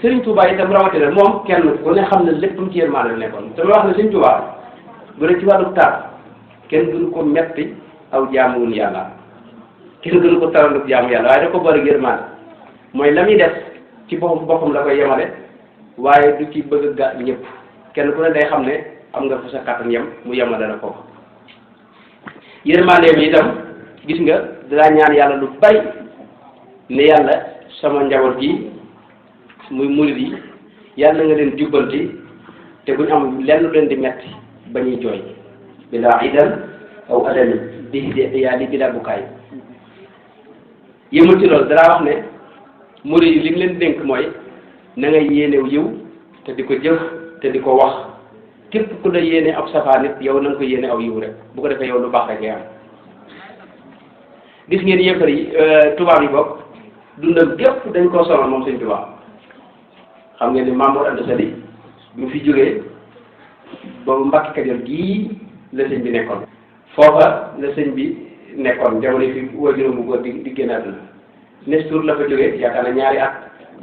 Serigne Touba itam rawatina moom kenn ku ne xam ne léppam ci yërmande la nekkoon te ma wax ne Serigne Touba bu dee ci wàllu taar kenn gënu ko metti aw jaamuwul yàlla kenn gënu ko tarandu jaamu yàlla waaye da ko boole yërmande mooy la muy def ci boppam la koy yemale waaye du ci bëgg ga ñëpp kenn ku ne day xam ne am nga fa sa kàttan yem mu yemale la foofu yërmande bi itam gis nga daa ñaan yàlla lu bari ne yàlla sama njaboot gi muy murid yi yàlla nga leen jubbanti te buñ am lenn leen di metti ba ñuy jooy bilaa idan aw adami di yàlla bi la bukaay yëmul ci loolu danaa wax ne murid yi li mu leen dénk mooy na nga yéenew yiw te di ko jëf te di ko wax képp ku la yéene ab safaan nit yow na nga ko yéene aw yiw rek bu ko defee yow lu baax rek ngay am gis ngeen yëfar yi tubaab yi bopp dundam gépp dañ koo sonal moom sëñ tubaab xam ngeen ni Mamour Anta Sali bi mu fi jógee boobu Mbàkke Kajoor gii la sëñ bi nekkoon foofa la sëñ bi nekkoon jamono yi fi wajuram bu góor di génn àdduna nes tour la fa jógee yaakaar na ñaari at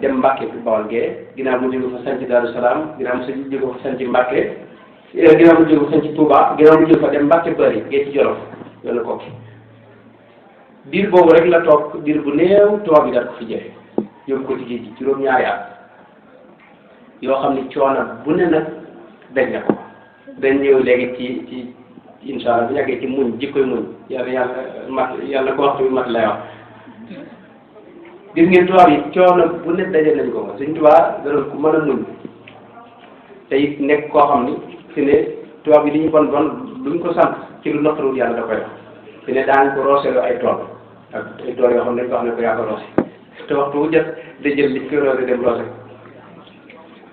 dem Mbàkke fi Bawol gee ginnaaw mu jóge fa sanc Daaru Salaam ginnaaw mu jóge fa sanc Mbàkke ginnaaw mu jóge fa sanc Touba ginnaaw mu jóge fa dem Mbàkke Bari gee ci Jolof yoonu kooki diir boobu rek la toog diir bu néew tubaab bi daal ko fi jëlee yóbbu ko ci géej gi juróom-ñaari at yoo xam ni coono bu ne nag daj na ko dañ ñëw léegi ci incha allah bu yàggee ci muñ jikkoy muñ yàlla ko waxtu bi mat lay wax gis ngeen tubaab yi coono bu ne daje nañ ko Sëñ Tuubaa danoon ku mën a muñ te it nekk koo xam ni fi ne tubaab yi li ñu bon luñ ko sant ci lu naqarul yàlla da koy wax fi ne daañ ko rooseloo ay tool ak ay tool yoo xam ne dañ ko xam ne ko yaa ko roose te waxtu wu jot day jël liñ koy roose dem roose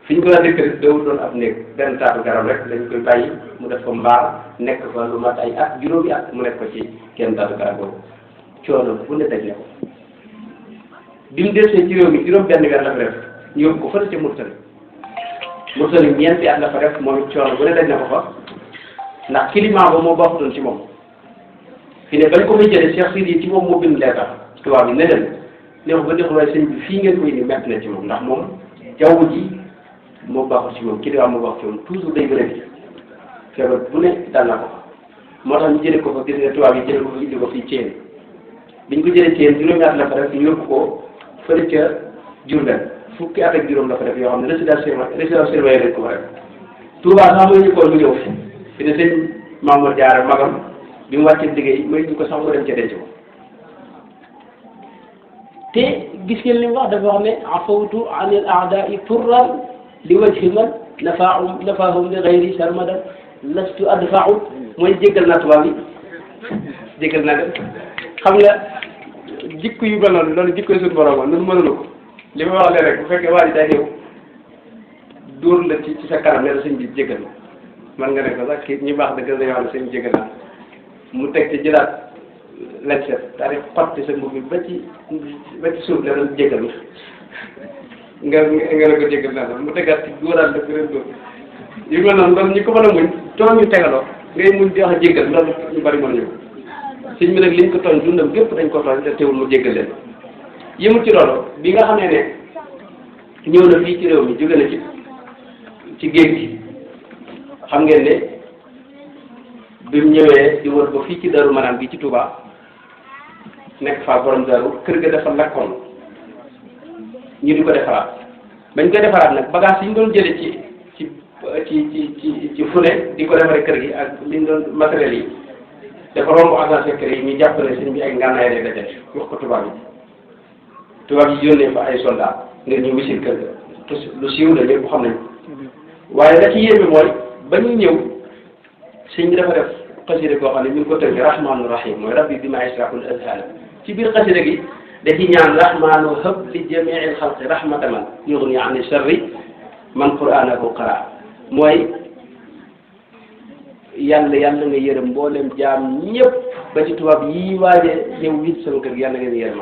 fi ñu ko daan dëkk dawul doon ab néeg benn taatu garab rek dañ koy bàyyi mu def ko mbaar nekk fa lu mat ay at juróomi at mu nekk ko ci kenn taatu garab boobu coono bu ne daj ne ko bi mu desee ci réew mi juróom benn weer la fa def ñu yóbbu ko fële ca Mauritanie ñeenti at la fa def moom it coono bu ne daj na ko fa ndax climat ba moo bokkutoon ci moom fi ne bañ ko fay jëlee Cheikh Sidi ci moom moo bind leetar tubaab bi ne leen neexu ba neexul waaye sëñ bi fii ngeen koy ni metti na ci moom ndax moom jaww ji moo baaxul ci moom climat moo baaxul ci moom toujours day bëre bi feebar bu ne dal na ko moo tax ñu jëlee ko fa gis nga tubaab yi jëlee ko fa indi ko fii Thiène biñ ko jëlee Thiène juróomi at la fa def ñu yóbbu ko fële ca Diourbel fukki at ak juróom la fa def yoo xam ne résidence surveillée lañ ko fa def Touba sax mooy ñu ko mu ñëw fi ne sëñ Mamour Diarra magam bi mu wàccee liggéey mooy ñu ko sax mu dem ca denc ko te gis ngeen li mu wax dafa wax ne afawtu an il aadai turran li wajhi man nafaahum li gayri sarmadan lastu adfau mooy jéggal naa tubaab yi jéggal naa leen xam nga jikko yu mel noonu loolu jikko yu suñu borom noonu mënulu ko li ma wax leen rek bu fekkee waa ji day ñëw dóor la ci sa kanam ne la sëñ bi jéggal na man nga ne ko sax kii ñi baax dëgg dañoo xam ne sëñ bi jéggal naa mu teg ci jëlaat lañ set daal di xotti sa mbubb bi ba ci suuf la doon jéggal nga ne ko jéggal naa mu tegaat ci dóoraat def ren dóor yu mel noonu loolu ñi ko mën a muñ tooñ ñu tegaloo ngay muñ di wax jéggal loolu ñu bari mënuñu ko sëñ bi nag liñ ko tooñ dundam gépp dañ ko tooñ te teewul mu jéggal leen yëmul ci loolu bi nga xamee ne ñëw na fii ci réew mi jóge na ci géej gi xam ngeen ne bi mu ñëwee di wër ba fii ci Darou Manane bi ci Touba nekk fa borom Darou kër ga dafa lakkoon ñu di ko defaraat bañ koy defaraat nag bagage yi ñu doon jële ci fu ne di ko defaree kër gi ak li ñu doon matériels yi dafa romb agence secret yi ñu jàppale sëñ bi ay ngànnaay lay dajale wax ko tubaab yi yónnee fa ay soldats ngir ñu wisil kër ga lu siiw la ñëpp xam nañ waaye la ci yéeme mooy ba ñu ñëw sëñ bi dafa def xasida boo xam ne ñu ngi ko tënk rahmaanu rahim mooy rabbi bi ma yasrahul azhar ci biir xasida gi da ci ñaan rahmaanu hab li jamiil xalqi rahmataman yughni ani sharri man qur'anahu qara mooy yàlla nga yërëm mboolem jaam ñëpp ba ci tubaab yi waaje ñëw wit sama kër gi yàlla ngeen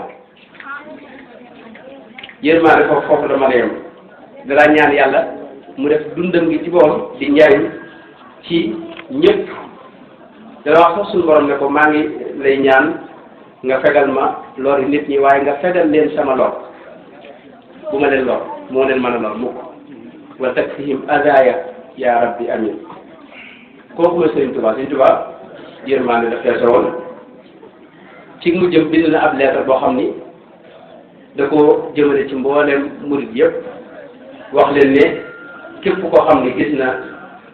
yërmaale foofu la mën a yem dara ñaan yàlla mu def dundam gi ci boppam di njariñ ci ñëpp dana wax sax suñu borom ne ko maa ngi lay ñaan nga fegal ma lori nit ñi waaye nga fegal leen sama lor bu ma leen lor moo leen mën a lor mukk wa takfihim adaya ya rabbi amin kooku mooy Sëriñ Tuubaa. Sëriñ Tuubaa yërmaande daf feese woon ci mu jëm bind na ab lettre boo xam ni da ko jëmale ci mboolem murid yëpp wax leen ne képp koo xam ne gis na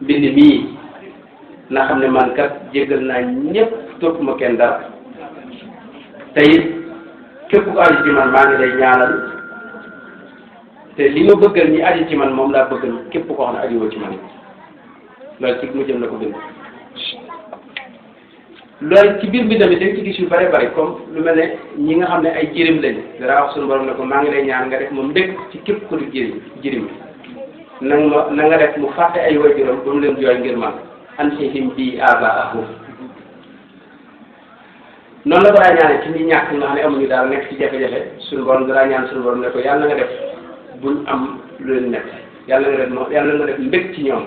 mbind mii na xam ne man kat jéggal naa ñëpp topp ma kenn dara te it képp ko aju ci man maa ngi lay ñaanal te li ma bëggal ñi aju ci man moom laa bëggal képp koo xam ne ajuwoo ci man loolu ci mu jëm la ko bind. loolu ci biir bi tamit dañ ci gis yu bare bare comme lu mel ne ñi nga xam ne ay jirim lañ dara wax suñu borom ne ko maa ngi lay ñaan nga def moom mbég ci képp ku di jirim na nga def mu fàtte ay waajuram ba mu leen jooy ngir man ansihim bi abaahum noonu la ko daa ñaane ci ñi ñàkk nga xam ne amuñu daal nekk ci jafe-jafe suñu borom daa ñaan suñu borom ne ko yàlla nga def buñ am lu leen nekk yàlla nga def mbég ci ñoom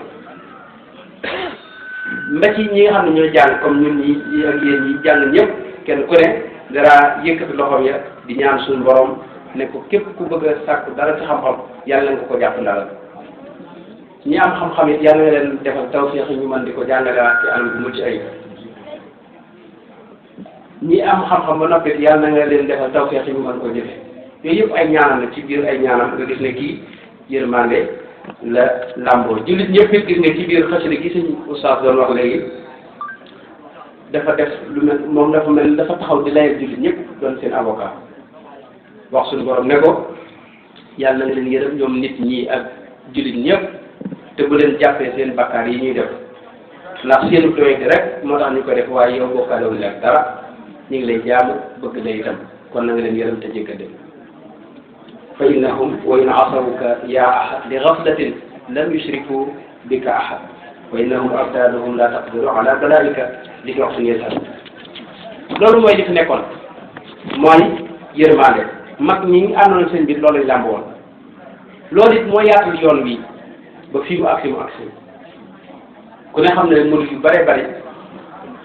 mba ci ñi nga xam ne ñooy jàng comme ñun ñi ak yéen ñi jàng ñëpp kenn ku ne dara yëkkati loxoom ya di ñaan suñu borom ne ko képp ku bëgg a sàkku dara ci xam-xam yàlla nga ko jàpp ndala ñi am xam-xam it yàlla nga leen defal tawfiix ñu mën di ko jàngalewaat ci anam bu mucc ayib ñi am xam-xam ba noppi yàlla na nga leen defal tawfiix ñu mën ko jëfe yooyu yëpp ay ñaanam la ci biir ay ñaanam nga gis ne kii yërmande la lamboo jullit ñëpp it gis nga ci biir xasida gi sëñ Oustaz doon wax léegi dafa def lu mel moom dafa mel dafa taxaw di layal jullit ñëpp doon seen avocat wax suñu borom ne ko yàlla na nga leen yërëm ñoom nit ñi ak jullit ñëpp te bu leen jàppee seen bakkaar yi ñuy def ndax seenu doyati rek moo tax ñu ko def waaye yow bokkaalewuñ ak dara ñu ngi lay jaamu bëgg la itam kon na nga leen yërëm te jéggal leen fa innahum wa in asawuka ya ahad li ghaflatin lam yushriku bika ahad wa innahum abdaduhum la taqdiru ala balaika li ko wax suñu yësal loolu mooy li fi nekkoon mooy yërmande mag ñi àndoon seen biir loolu lañ làmb woon loolu it mooy yaatal yoon wi ba fii mu agsi ku ne xam ne murid yu bare bari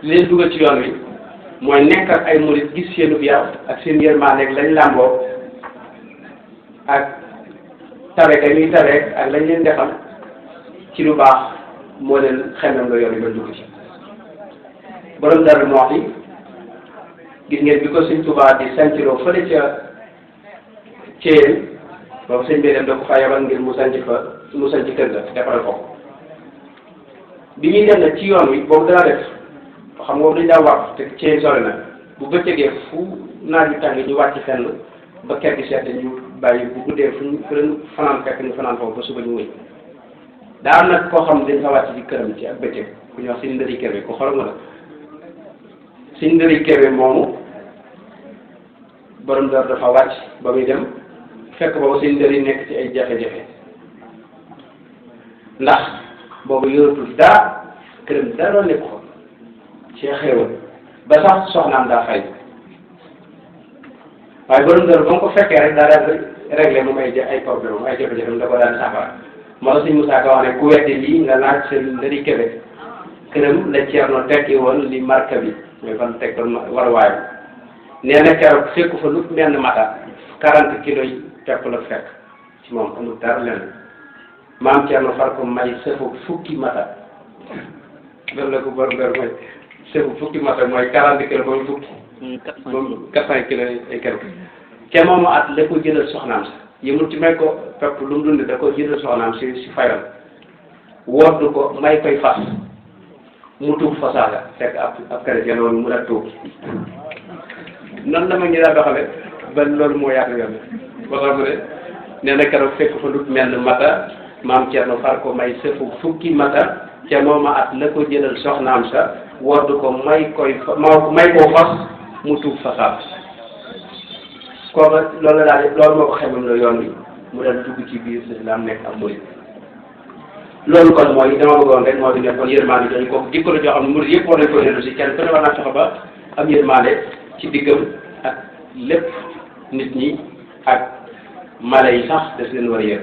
li leen dugal ci yoon wi mooy nekk ak ay murid gis seenu yar ak seen yërmande lañ làmboo ak tabe ga ñuy tabe ak lañ leen defal ci lu baax moo leen xemem nga yoon yi ba dugg ci borom dara moo wax gis ngeen bi ko sëñ Tuubaa di sancloo fële ca Thiel boobu sëñ bi dem da ko fa yabal ngir mu sanc kër ga defaral ko bi ñuy dem nag ci yoon wi boobu dana def xam nga dañ daa war te Thiel sore na bu bëccëgee fu naaj wi tàng ñu wàcc fenn ba kër gi sedd ñu bàyyi bu guddee fu leen fanaan fekk ñu fanaan foofu ba suba ñu wëy daa am nag koo xam dañ fa wàcc ci këram ci ak bëccëg ku ñuy wax Sëñ Ndëri Kebe ko xorom nga la Sëñ Ndëri Kebe moomu borom dara dafa wàcc ba muy dem fekk boobu Sëñ Ndëri nekk ci ay jafe-jafe ndax boobu yoratul daa këram dara nekk ko ci xéewal ba sax soxnaam daa fay waaye borom dara ba nga ko fekkee rek daa daal réglé moom ay problème ay jafe-jafe da ko daal saafara moo tax Sëñ Musaa Ka wax ne ku weddi lii nga laaj Sëñ Ndëri Kebe këram la Ceerno tekki woon li marka bi mooy fan teg doon war a waayu nee na keroog fekku fa lu menn mata 40 kilos yi pepp la fekk ci moom amul dara lenn maam Ceerno far ko may sëfu fukki mata loolu la ko borom dara mooy sëfu fukki mata mooy 40 kilos ba mu fukki moom 400 kilos ay quelque te moomu at la ko jëlal soxnaam sa yëmul ci may ko pepp lu mu dund da ko jëlal soxnaam si fayal woddu ko may koy fas mu tuub fasaaga fekk ab chrétien woon mu la tuub noonu la ma ñu daa doxale ba loolu moo yaatu yoon ba xam ne nee na keroog fekk fa lu mel mata maam Thierno far ko may sëfu fukki mata ca mooma at la ko jëlal soxnaam sa wodd ko may koo fas mu tuub fasaad kooka loolu daal loolu moo ko xemam la yoon wi mu dal dugg ci biir l'islam nekk am murid loolu kon mooy dama bëggoon rek moo di nekkoon yërmande jooju kooku jikko la joo xam ne murid yëpp war nañ ko dellu si kenn ku ne war naa fexe ba am yërmande ci diggam ak lépp nit ñi ak mala yi sax des leen war a yër